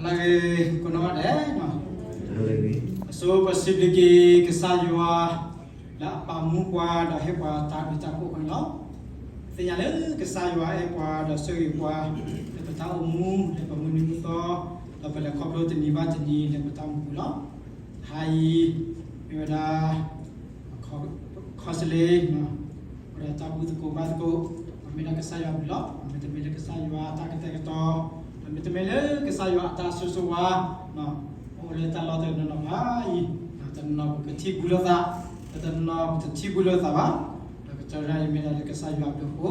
လၢဂ့ၤကိးနီၢ်ဂၤဒဲး, အဆိပစံးဘျုးက့ၤကစၢ်ယွၤ လၢအပာ်မူပှၤဒီးဟ့ၣ်ပှၤတၢ်ဘျုးတၢ်ဖှိၣ်အဃိန့ၣ်လီၤ. သ့ၣ်ညါလၢကစၢ်ယွၤအဲၣ်ပှၤဒီးဆိၣ်ဂ့ၤပှၤ လၢပတၢ်အိၣ်မူ လၢပမုၢ်နံၤမုၢ်သီ ဒီးပလဲၤခီဖျိတနံၤဘၣ်တနံၤလၢပတၢ်အိၣ်မူပူၤလီၤ. တဟါအံၤ မ့ၢ်ဝဲဒၣ် ခီစလ့ ဒီးတၢ်ဘူၣ်သကိးဘါသကိး, မ့ၢ်ဒၣ်ကစၢ်ယွၤအဘျုးလီၤ. မ့တမ့ၢ်လၢကစၢ်ယွၤအတၢ်ကတဲာ်ကတီၤ, ဒီးမ့တမ့ၢ်လၢကစၢ်ယွၤအတၢ်ဆိၣ်ဂ့ၤဆိၣ်ဝါ အိၣ်လၢတၢ်လီၢ်တနီၤနီၤဘၣ်အံၤ, တနီၤနီၤပကထံၣ်ဘူးလိာ်သး, တနီၤနီၤပတထံၣ်ဘူးလိာ်သးဘၣ်. ဒီးကစၢ်ယွၤအံၤမ့ၢ်ဒၣ်လၢကစၢ်ယွၤအဘျုးအဃိ,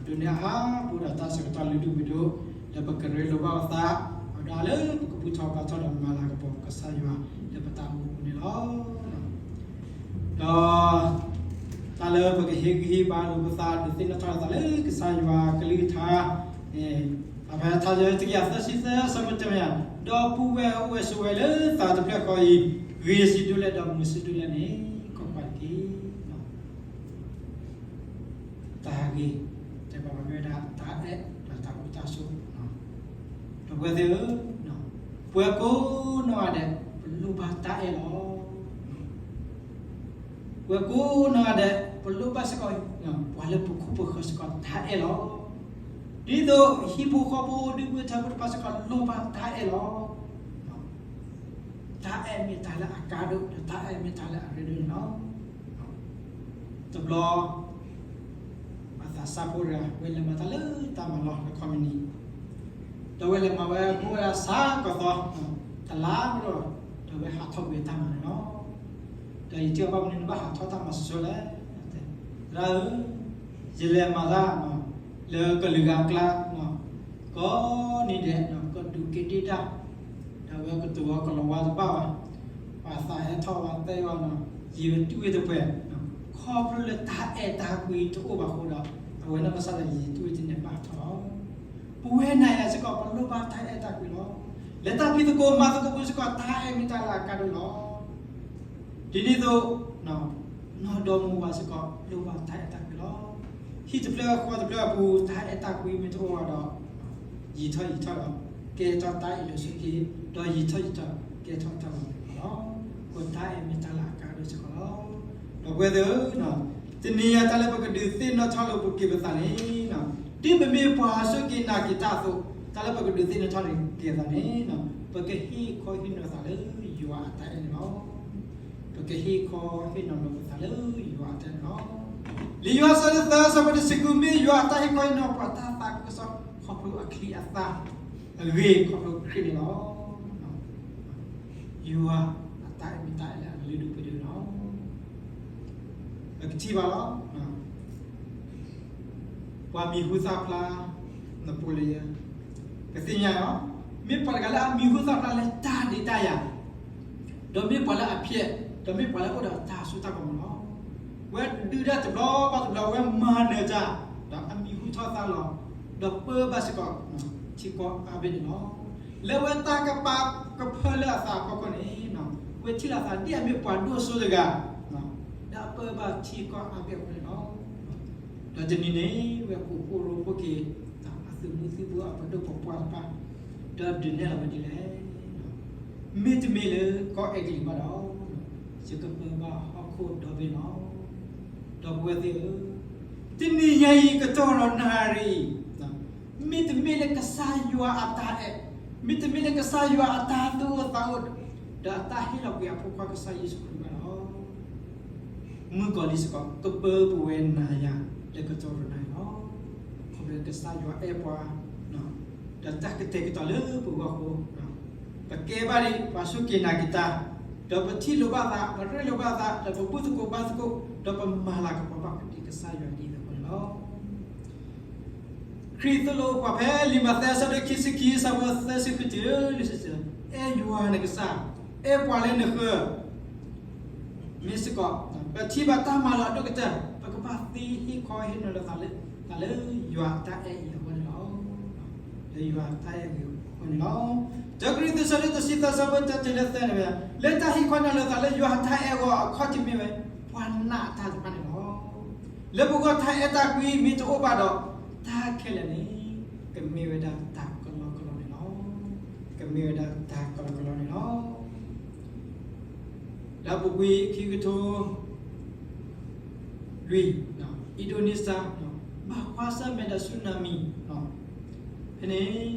ဒိးန့ၢ်အါပူၤဒီးတၢ်ဆၢကတီၢ်လုၢ်ဒိၣ်ပှ့ၤဒိၣ်, ဒီးပကရ့လိာ်ဘၣ်အသး, ဒီးလၢပကဘူၣ်ထီၣ်ဘါထီၣ်ဒီးမၤလၤကပီၤကစၢ်ယွၤလၢပတၢ်အိၣ်မူအပူၤန့ၣ်လီၤ. ဒီး တၢ်လၢပကဟ့ၣ်ဂံၢ်ဟ့ၣ်ဘါလိာ်ပသး ဒုးသ့ၣ်နီၣ်ထီၣ်လိာ်သးလၢကစၢ်ယွၤအကလုၢ်ကထါ, အဖဲထါယတကယၤသၢဆံသၢ အဆၢဖိတၢ ဒီပုၢ်ဝဲၢ်အိၣ်ဝဲဆိးဝဲလၢသးတဖျၢၣ်ဃီအံၤ, ဂ့ၤဆံးဒိၣ်လဲၣ်ဒီးမုာ်ဆံးဒိၣ်လဲၣ်န့ၣ် ကွၢ်ကွၢ်တက့ၢ်. တၢ်ဟးဂ့ၤ တဲဘၣ်ပှၤမ့ၢ်ဝဲဒၣ်တၢ်အဲၣ်ဒီးတၢ်အိၣ်တၢ်ဆိး, ဒီပုၢ်ဝဲၢ်သ့ၣ်ဧၢ, ပှၤကိးနီၢ်ဂၤဒဲး ပလိၣ်ဘၣ်တၢ်အဲၣ်လီၤ. ပှၤကိးနီၢ်ဂၤဒဲး ပလိၣ်ဘၣ်စ့ၢ်ကီး ပှၤလၢပခိၣ်ပဃၢၤစ့ၢ်ကီးတၢ်အဲၣ်လီၤ. ဒ်သိးဟံၣ်ဖိဃီဖိ ဒူၣ်ဖိထၢဖိတဖၣ်စ့ၢ်ကီး လိၣ်ဘၣ်တၢ်အဲၣ်လီၤ. တၢ်အဲၣ်မ့ၢ်တၢ်လၢအကါဒိၣ် ဒီးတၢ်အဲၣ်မ့ၢ်တၢ်လၢအရ့ဒိၣ်န့ၣ်လီၤ. တဘျီ ပှၤသးစၢ်ဖိတဂၤ ဝဲလဲၤမၤတၢ်လၢတၢ်မၤလီၢ်လၢခီပနံၣ်, ဒီးဝဲလဲၤမၤဝဲ မ့ၢ်ဝဲဒၣ်ဆါကီၢ်သီ တလါမ့ၢ်ဒီး ဒီးဝဲဟးထီၣ်ကွံာ်တၢ်မၤန့ၣ်လီၤ. ဒီးယထံၣ်အီၤဘၣ်မနုၤနဘၣ်ဟးထီၣ်တၢ်မၤဆိဆိလဲၣ်, သရၣ်ဧၢ, ယလဲၤမၤတၢ် လၢကလုာ်ဂၤအကျါ ကိးနံၤဒဲး ကဒူးက့ဒ့ၣ်တၢ်, ဒီးဝဲကတိၤဝဲကလီၤဝါတဘၣ်ဘၣ်, ပှၤသးဟဲထီၣ်ဝဲတဲအီၤ, ယတူၢ်ဝဲတပှဲၤ, ခီဖျိလၢတၢ်အဲၣ်တၢ်ကွံတအိၣ်ဘၣ်အဃိဒီး အဝဲနီၢ်ကစၢ်ဒီး ယတူၢ်ဝဲတန့ၢ်ဘၣ်ထီၣ်လီၤ. ပဝဲနၤယၤစ့ၢ်ကီး ပလိၣ်ဘၣ်တၢ်အဲၣ်တၢ်ကွံလီၤ. လၢတၢ်ဖံးသကိးမၤသကိးပူၤစ့ၢ်ကီး တၢ်အဲၣ်မ့ၢ်တၢ်လၢအကါဒိၣ်လီၤ. ဒ်န့ၣ်အသိး နီၢ်ဒီမါဝၤစ့ၢ်ကီး လိၣ်ဘၣ်တၢ်အဲၣ်တၢ်ကွံလီၤ. ဟံၣ်တဖျၢၣ်ဃီတဖျၢၣ်အပူၤ တၢ်အဲၣ်တၢ်ကွံမ့ၢ်တအိၣ်ဘၣ်ဒီး ယံာ်ထီၣ်ယံာ်ထီၣ်ဒီး ကဲထီၣ်တၢ်အ့ၣ်လိာ်ဆိးက့, ဒီးယံာ်ထီၣ်ယံာ်ထီၣ် ကဲထီၣ်တၢ်လီၤမုၢ်လီၤဖးလီၤ. အဃိတၢ်အဲၣ်မ့ၢ်တၢ်လၢအကါဒိၣ်စ့ၢ်ကီးလီၤ. ဒီပုၢ်ဝဲၢ်သ့ၣ်ဧၢ, တနံၤအံၤတၢ်လၢပကဒုးသ့ၣ်နီၣ်ထီၣ်လိာ်ပက့ၤပသးန့ၣ်, ဒ်ပမ့ၢ်ပှၤဆိၣ်က့ၤနာ်က့ၤတၢ်အသိး, တၢ်လၢပကဒုးသ့ၣ်နီၣ်ထီၣ်က့ၤအသးန့ၣ်, ပကဟ့ၣ်ခီဟ့ၣ်နီၤသးလၢယွၤအတၢ်အဲၣ်န့ၣ်လီၤ. ပကဟ့ၣ်ခီဟ့ၣ်နီၤလိာ်ပသးလၢယွၤအတၢ်အဲၣ်န့ၣ်လီၤ. လံာ်ယိၤဟၣ်အဆၢဒိၣ်သၢ အဆၢဖိတဆံဃု, မ့ၢ်ယွၤအတၢ်ဟ့ၣ်ခီဟ့ၣ်နီၤပှၤတၢ်သးခုကစီၣ် ခီဖျိအချံအသၣ်, အဂ့ၢ်ခီဖျိခရံာ်န့ၣ်လီၤ. ယွၤအတၢ်အဲၣ်မ့ၢ်တၢ်အဲၣ်လၢအလုၢ်ဒိၣ်ပှ့ၤဒိၣ်န့ၣ်လီၤ. ပကထံၣ်ဘၣ်လီၤ. ပှၤမံၤဟူသၣ်ဖျါ နပိလယၢ, ပသ့ၣ်ညါလီၤ. မ့ၢ်ပှၤတဂၤလၢအမံၤဟူသၣ်ဖျါလၢတၢ်ဒုးတၢ်ယၤ, ဒီးမ့ၢ်ပှၤလၢအဖျဲး, ဒီးမ့ၢ်ပှၤလၢအိၣ်ဒီးတၢ်စိတၢ်ကမီၤလီၤ. ဝဲဒုးတၢ်တဘျီဘၣ်တဘျီ ဝဲမၤနၢၤတၢ်, ဒီးအမံၤဟူထီၣ်သါလီၤ, ဒီးပၢဘၣ်စ့ၢ်ကီး ထံကီၢ်အါဘ့ၣ်န့ၣ်လီၤ. လၢဝဲတၢ်ကပာ်ကဖၢလၢအသးအဖီခိၣ်န့ၣ်, ဝဲထံၣ်လိာ်သးဒ်အမ့ၢ်ပှၤဒိၣ်စိတဂၤ, ဒီးအပၢဘၣ်ထံကီၢ်အါဘ့ၣ်အဃိန့ၣ်လီၤ. ဒီးတနံၤန့ၣ် ဝဲကအိၣ်ဖှိၣ်ရိဖှိၣ်က့ၤ အသုးမုၢ်သံၣ်ဘိအပဒိၣ်ပပှၢ်တဖၣ်, ဒီးဒုးနဲၣ်လီၤဝဲဒ်လဲၣ်, မ့တမ့ၢ်လၢကီၢ်အဲကလံးဘၣ်ဒီး ယကပၢဘၣ်ဟီၣ်ခိၣ်ဒီဘ့ၣ်လီၤ. ဒီပုၢ်ဝဲၢ်သ့ၣ်ဧၢ, တနံၤညါအံၤကတီၢ်ဒီးနၣ်ရံၣ်အံၤ, မ့တမ့ၢ်လၢကစၢ်ယွၤအတၢ်အဲၣ်, မ့တမ့ၢ်လၢကစၢ်ယွၤအတၢ်သူၣ်အိၣ်သးအိၣ်, ဒီးအတၢ်ဟ့ၣ်လီၤကွံာ်အဖိခွါကစၢ်ယ့ၣ်ၡူးခရံာ်ဘၣ်ဒီး မုၣ်ကီၤလံၢ်စ့ၢ်ကီး ကပၢပဝဲနၤယၤလၢကတီၢ်ဒီးနၣ်ရံၣ်လီၤ. ခီဖျိကစၢ်ယွၤအဲၣ်ပှၤ, ဒီးတၢ်ကတဲာ်ကတီၤလၢပဂီၢ်အဃိ, ပကဲဘၣ်ဒံးပှၤစူၢ်က့ၤနာ်က့ၤတၢ်, ဒီးပထံၣ်လိာ်ဘၣ်သး, ပရ့လိာ်ဘၣ်သး, ဒီးပဘူၣ်သကိးဘါသကိး, ဒီးပမၤလၤကပီၤဘၣ်ကဒံကစၢ်ယွၤဒ်သိးအဃိန့ၣ်လီၤ. ခရံာ်သိၣ်လိပှၤဖဲလံာ်မးသဲအဆၢဒိၣ်ခံဆံခံ အဆၢဖိသၢဆံဃုတုၤလၢလွံၢ်ဆံ, အဲၣ်ယွၤနကစၢ်, အဲၣ်ပှၤလၢနဃၢၤ, မ့ၢ်စ့ၢ်ကီး ပထံၣ်ဘၣ်တၢ်မၤလီၤအဒိၣ်ကတၢၢ်, ပကဘၣ်သ့ဟ့ၣ်ခီဟ့ၣ်နီၤလိာ်သးလၢ တၢ်လၢယွၤအတၢ်အဲၣ်အံၤအဂီၢ်န့ၣ်လီၤ. လၢယွၤအတၢ်အဲၣ်အံၤအဂီၢ်န့ၣ်လီၤ. တၢ ကရံၣ်သူး အဆၢဒိၣ်တဆံသၢ အဆၢဖိတၢတုၤလၢသၢန့ၣ်ဝဲ, လၢတၢ်ဟ့ၣ်ခီနီၤလိာ်သးလၢယွၤအတၢ်အဲၣ်အဂီၢ်အခီၣ်ထံးမ့ၢ်ဝဲ ပှၤနာ်အတၢ်တဖၣ်န့ၣ်လီၤ. လၢပဂီၢ်တၢ်အဲၣ်တၢ်ကွံမ့ၢ်တအိၣ်ဘၣ်ဒီး တၢ်ခဲလၢာ်န့ၣ် ကမ့ၢ်ဝဲဒၣ်တၢ်ကလီကလီန့ၣ်လီၤ. မ့ၢ်ဝဲဒၣ်တၢ်ကလီကလီန့ၣ်လီၤ. လၢအပူၤကွံာ်ခံကထိလွံၢ်, အံၣ်ဒိနံၡါ ဘၣ်ကွၢ်ဆၢၣ်မဲာ်ဒီးဆူနၤမံၤ, ဖဲန့ၣ်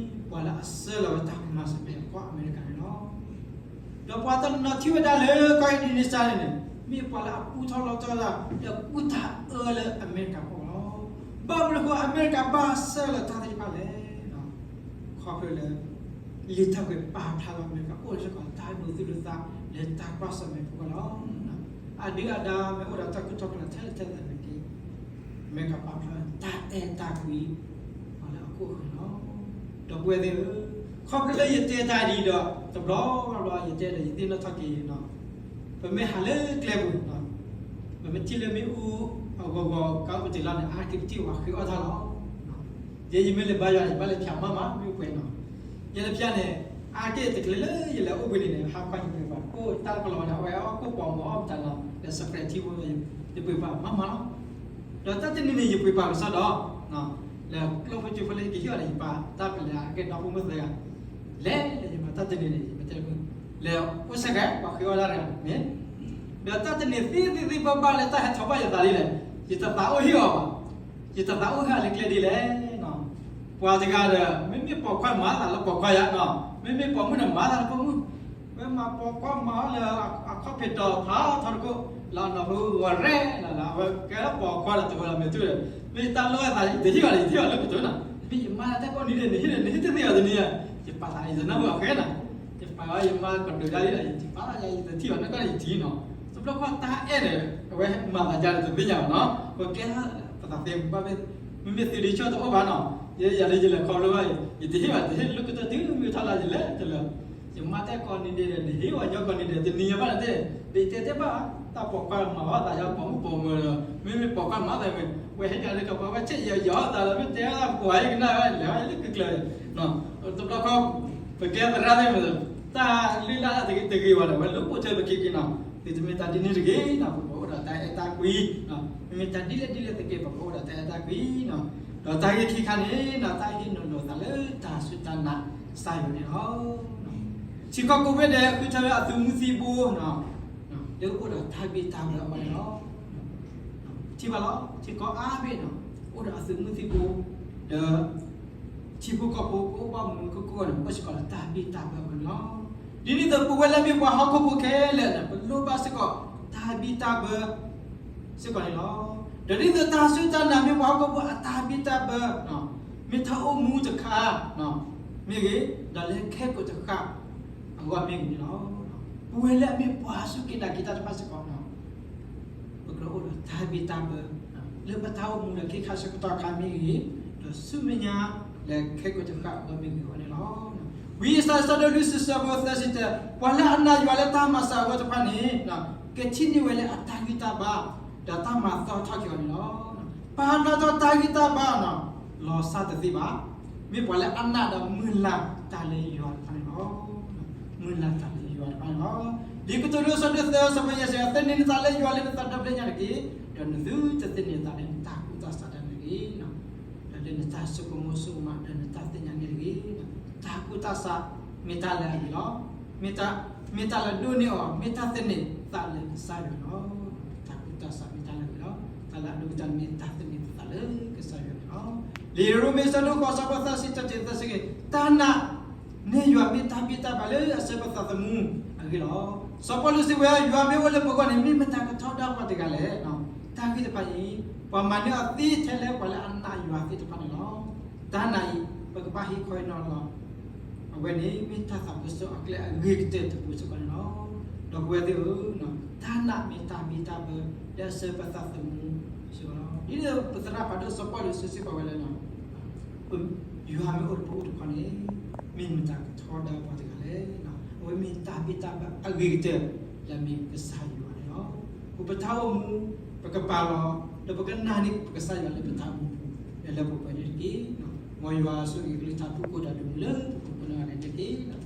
ပှၤလၢအဆှၢလီၤဝဲတၢ်ကမၤစၢၤဖဲကီၢ်အမဲရကၤန့ၣ်လီၤ. ဒီးပှၤတနီၤထံၣ်ဝဲဒၣ်လၢကီၢ်အံၣ်ဒိနံၡါ န့ၣ်န့ၣ် မ့ၢ်ပှၤလၢအပူထီၣ်လီထီၣ်တၢ် ဒီးကူၣ်တၢ်အၢလၢအမဲရကၤအဂီၢ်လီၤ. ဘၣ်မနုၤအဃိ အမဲရကၤဘၣ်ဆှၢလီၤတၢ်သ့ၣ်တဖၣ်လဲၣ်. ခီဖျိလၢ လံာ်တၢ်ကွဲးပာ်ဖျါလီၤအမဲရကၤ အိၣ်စ့ၢ်ကီးတၢ်ဒိသူၣ်ဒိသးလၢတၢ်ကွၢ်ဆၢၣ်မဲာ်အဖီခိၣ်လီၤ. အဒုၣ်အဒါမ့ၢ်အိၣ်ဒီးတၢ်ခုၣ်ထီၣ်ဖျါထဲလဲၣ်ထဲလဲၣ်န့ၣ်က့ အမဲရကၤပာ်ဖျါ တၢ်အဲၣ်တၢ်ကွံ ပှၤလၢအခိၣ်ဃၢၤလီၤ. ဒီပုၢ်ဝဲၢ်သ့ၣ်ဧၢ, ခီဖျိလၢယတဲတၢ်ဒ်အံၤဒီး တဘျီဘျီယတဲဒီးယသ့ၣ်နီၣ်ထီၣ်က့ၤ ပမ့ၢ်ဟးလၢကျဲပူၤ ပမ့ၢ်ထံၣ်လၢမ့ၣ်အူအဂီၤဂီၤကါအိၣ်ပတုာ်လီၤန့ၣ် အါတက့ၢ်ပထံၣ်ပှၤဃ့အီၣ်တၢ်လီၤ. ယဲယမ့ၢ်လဲၤဘါယွၤန့ၣ် ယဘၣ်လဲၤဖၠးမးမး မ့ၣ်အူပှဲၤနီၤ. ယဲလၢဖၠးန့ၣ် အါတက့ၢ်တချုးလၢယလဲၤအိၣ်ဘှံးနံၤန့ၣ် ဟးကွၢ်ယပှ့ၤပှၤ အိၣ်တၢ်လၢကလီၤဝဲဒၣ် အဝဲအီၣ်ကိၣ်ပီၤမီၤအီၣ်ပတၢ်လီၤ ဒီးစပြဲးထံဖိ ယပှ့ၤပှၤမးမးလီၤ. ဒီးတၢ်တနံၤန့ၣ် ယပှ့ၤပှၤကစီဒီ လၢကျိၣ်ဖိကၠိဖိလၢယကဟ့ၣ်အီၤန့ၣ် ယပာ်တၢ်ပလဲၤအကဲဒီဖိမုၣ်သၢဂၤ လဲၤလဲၤယမၤတၢ်တနံၤန့ၣ် ယမၤတဲလၢ လဲၤအိၣ်ဆဲးကဲ ပှၤဃ့အီၣ်တၢ်တဂၤမ့ၢ် ဒီးတၢ်တနံၤသ့သ့သ့ဘၣ်ဘၣ်လၢတၢ်ဟဲထီၣ်ဘၣ်ယသးဒ်လဲၣ်, ယတသးအိၣ်ဟ့ၣ်အီၤဘၣ်, ယတသးအိၣ်ဟ့ၣ်အီၤလၢကျဲဒ်လဲၣ်. ပှၤတဂၤဒီး မ့မ့ၢ်ပိာ်ခွါမၤသးလၢပိာ်ခွါယၤနီၤ, မ့မ့ၢ်ပိာ်မုၣ်ဒီးမၤသးလၢပိာ်မုၣ်, ဝဲမၤပိာ်ခွါမၤအီၤလၢအခီၣ်ဖံးတီၤဖးထီတကိး လၢအနီၢ်ဖိဂီၤရဲၣ်လီၤလၢ အဝဲကဲလၢပိာ်ခွါဒီးတဂၤလၢမ့ၢ်သူဒီး မ့ၢ်တၢ်လိၣ်အသး ယတဟ့ၣ်အီၤဒီး ယတဟ့ၣ်အီၤလၢကတိၤနီၤ, မ့ၢ်ယမါတၢ်ကိးနံၤဒဲး နဟ့ၣ်ဒီး နဟ့ၣ်တသ့အီၤတနံၤ, ယပာ်သးယတနၢ်ဟူအဃဲနီၤ, ယပာ်အီၤယမါကတိၤဒၣ်လံဒီး ယပာ်သးယတထံၣ်အီၤနီၢ်ကီၢ်ယတထံၣ်နီၤ, တဘျီဃီတၢ်အဲၣ်ဒီး အဝဲမၤသးဒ်လဲၣ်တသ့ၣ်ညါဘၣ်နီၤ, ပကဲပသးသ့ဘၣ် မ့မ့ၢ်သုဒ်ဆိၣ်တအိၣ်ဘၣ်နီၤ, ယဲယၤလၢယလဲၤခီဖျိဘၣ်အံၤ ယတဟ့ၣ်ဘၣ် တဟ့ၣ်လၢကတၢၢ်တုၤမ့ၢ်ထီၣ်လၢယလဲၤတလၢာ်, ယမါတၢ်ကိးနံၤဒဲးဒီး နဟ့ၣ်ဝဲညီကိးနံၤဒဲး တနံၤညါဘၣ်န့ၣ်သ့ၣ်, ဒ်တဲတဲဘၣ် တၢ်ပိာ်ခွါမၤအီၣ်သးယၤပိာ်မုၣ်ပိာ်မၢၤဒီး မ့မ့ၢ်ပိာ်ခွါမၤသးမ့ၢ် ဝဲဟ့ၣ်ယၤလၢကပၤဝဲဆဲးယၤယၤအီၣ်သးလီၤ မ့ၢ်တဲအီၣ်သးပှၤဟ့ၣ်ကနၣ်ဝဲလဲၤဝဲလၢကကျၢၤ, တဘျီဃီ ပကဲသရၣ်သ့ၣ်မ့ၢ် တၢ်လုၢ်လၢ်တဂ့ၤတဂ့ၤဘၣ်ဒီး ဝဲလိၣ်ပိာ်ထွဲပက့ၤက့ၤနီၤ, သုတမ့ၢ်တၢ်ဒ်န့ၣ်တဂ့ၤနီၤ, ပကအိၣ်ဒီးတၢ်အဲၣ်တၢ်ကွံနီၤ, မ့မ့ၢ်တၢ်ဒ်လဲၣ်ဒ်လဲၣ်သက့ ပကအိၣ်ဒီးတၢ်အဲၣ်တၢ်ကွံနီၤ, ဒီးတၢ်ဂ့ၢ်ခံခါန့ၣ်နီၤ တၢ်ဟ့ၣ်နီၤလိာ်သးလၢတၢ်စူၢ်တၢ်နာ်ကစၢ်ယွၤန့ၣ်လီၤ. ထံကီၢ်ကိးဘ့ၣ်ဒဲး ဃုထၢဝဲအသုးမုၢ်သံၣ်ဘိနီၤ, လၢအိၣ်ဒီးတၢ်ဘံၣ်တၢ်ဘၢအဂီၢ်န့ၣ်လီၤ. ထံၣ်ဘၣ်လီၤ ထံကီၢ်အါဘ့ၣ်နီၤ အိၣ်ဒီးအသုးမုၢ်သံၣ်ဘိ, ဒီး ထံဖိကီၢ်ဖိကအိၣ်ဘၣ်မုာ်မုာ်ခုၣ်ခုၣ်န့ၣ် အိၣ်စ့ၢ်ကီးလၢတၢ်ဘံၣ်တၢ်ဘၢအဂီၢ်န့ၣ်လီၤ. ဒ်န့ၣ်အသိး ပဝဲလၢအမ့ၢ်ပှၤဟီၣ်ခိၣ်ဖိခဲလၢာ်န့ၣ် ပလိၣ်ဘၣ်စ့ၢ်ကီးတၢ်ဘံၣ်တၢ်ဘၢ စ့ၢ်ကီးန့ၣ်လီၤ. ဒီးဒ်သိးတၢ်စူၢ်တၢ်နာ်မ့ၢ်ပှၤဟီၣ်ခိၣ်ဖိအတၢ်ဘံၣ်တၢ်ဘၢ မ့ၢ်တၢ်အိၣ်မူတခါ မ့ၢ်ဂ့ၤ, ဒီးလၢခဲကိာ်တဃၣ်အဂီၢ်မ့ၢ်ဂ့ၤန့ၣ်လီၤ. ပဝဲလၢအမ့ၢ်ပှၤစူၢ်က့ၤနာ်က့ၤတၢ်တဖၣ်စ့ၢ်ကီး ပကအိၣ်ဒီးတၢ်ဘံၣ်တၢ်ဘၢ လၢပတၢ်အိၣ်မူဒီးခဲခါဆၢကတီၢ်ခါမ့ၢ်ဂ့ၤ, ဒီးဆူမဲာ်ညါလၢခဲကိာ်တဃၣ်အဂီၢ်မ့ၢ်ဂ့ၤအဂီၢ်န့ၣ်လီၤ. ဝံယၡါယၤ အဆၢဒိၣ်လွံၢ်ဆံ အဆၢဖိသၢဆံတၢ, ပှၤလၢအနာ်ယွၤလၢတၢ်မၤစၢၤအဂီၢ်တဖၣ်န့ၣ် ကထံၣ်န့ၢ်ဝဲလၢအတၢ်ဂံၢ်တၢ်ဘါ ဒီးတၢ်မၤသီထီၣ်က့ၤအီၤန့ၣ်လီၤ. ပာ်ဖျါထီၣ်တၢ်ဂံၢ်တၢ်ဘါ လီၤစၢ်တသ့ဘၣ်. မ့ၢ်ပှၤလၢအနာ်ဒီးမုၢ်လၢ်တၢ်လၢယွၤတဖၣ်န့ၣ်လီၤ. မုၢ်လၢ်တၢ်လၢယွၤတဖၣ်န့ၣ်လီၤ. လံာ်ကတိၤဒိ အဆၢဒိၣ်သၢ အဆၢဖိယဲၢ်ဆံ, သန့ၤနသးလၢယွၤလၢနသးဒီဖျၢၣ်ညါတက့ၢ်, ဒီးနသုတသန့ၤနသးလၢနတၢ်ကူၣ်တၢ်ဆးဒၣ်န့ၣ်တဂ့ၤ. ဒီးလၢနတၢ်ဆိကမိၣ်ဆိကမး ဒီးနတၢ်သ့ၣ်ညါန့ၣ်တဂ့ၤ. တၢ်ကူၣ်တၢ်ဆး မ့ၢ်တၢ်လၢအဂ့ၤလီၤ. မ့ၢ်တၢ်လၢဒိၣ်န့ၢ်အီၤ မ့ၢ်တၢ်သန့ၤသးလၢကစၢ်ယွၤန့ၣ်လီၤ. တၢ်ကူၣ်တၢ်ဆးမ့ၢ်တၢ်လၢအဂ့ၤလီၤ. တၢ်လၢအဒိၣ်ကတၢၢ်န့ၣ်မ့ၢ်တၢ်သန့ၤသးလၢကစၢ်ယွၤန့ၣ်လီၤ. လံာ်ရိမ့း အဆၢဒိၣ်ဃိး အဆၢဖိသၢဆံတၢ တုၤသၢဆံခံ, တၢ်နာ်န့ၢ်ယွၤမ့ၢ်တၢ်ဘံၣ်တၢ်ဘၢလၢအဆၢပသးသမူအဂ့ၢ်လီၤ. စီၤပီလူးစံးဝဲ ယွၤမ့ၢ်အိၣ်လၢပဂီၢ်န့ၣ် မ့ၢ်မတၤကထီဒါပှၤတဂၤလဲၣ်. တၢ်ဂ့ၢ်တဖၣ်အံၤ ပှၤမၤန့ၢ်အီၤသ့ထဲလၢပှၤလၢအနာ်ယွၤသ့ၣ်တဖၣ်န့ၣ်လီၤ. တၢ်နာ်အံၤ ပကဘၣ်ဟ့ၣ်ခီဟ့ၣ်နီၤလီၤ. အဝဲန့ၣ်မ့ၢ်တၢ်သးခုကစီၣ်အကျဲအဂ့ၤကတၢၢ်တပူၤစ့ၢ်ကီးန့ၣ်လီၤ. ဒီပုၢ်ဝဲၢ်သ့ၣ်ဧၢ, တၢ်နာ်မ့ၢ်တၢ်ဘံၣ်တၢ်ဘၢလၢအဆၢပသးသမူစ့ၢ်ကီးလီၤ. ဒ်သိးပသရၣ်ဖးဒိၣ်စီၤပီလူးစံးစ့ၢ်ကီးဝဲလၢ ယွၤမ့ၢ်အိၣ်လၢပအိၣ်တခီန့ၣ် မ့ၢ်မတၤကထီဒါပှၤတဂၤလဲၣ်. အဝဲမ့ၢ်တၢ်ဘံၣ်တၢ်ဘၢအဂ့ၤကတၢၢ်လၢအမ့ၢ်ကစၢ်ယွၤန့ၣ်လီၤ. ပပတၢ်အိၣ်မူ ပကပာ်လီၤ ဒီးပကနာ်န့ၢ်ပကစၢ်ယွၤလၢပတၢ်အိၣ်မူပူၤ လၢလၢပှဲၤပှဲၤန့ၣ်တက့ၢ်. မ်ယွၤဆိၣ်ဂ့ၤကလုၢ်ကထါဖုၣ်ကိာ်ဒီးဒုးမူလၢပပူၤကိးနီၢ်ဂၤဒဲးန့ၣ်တက့ၢ်.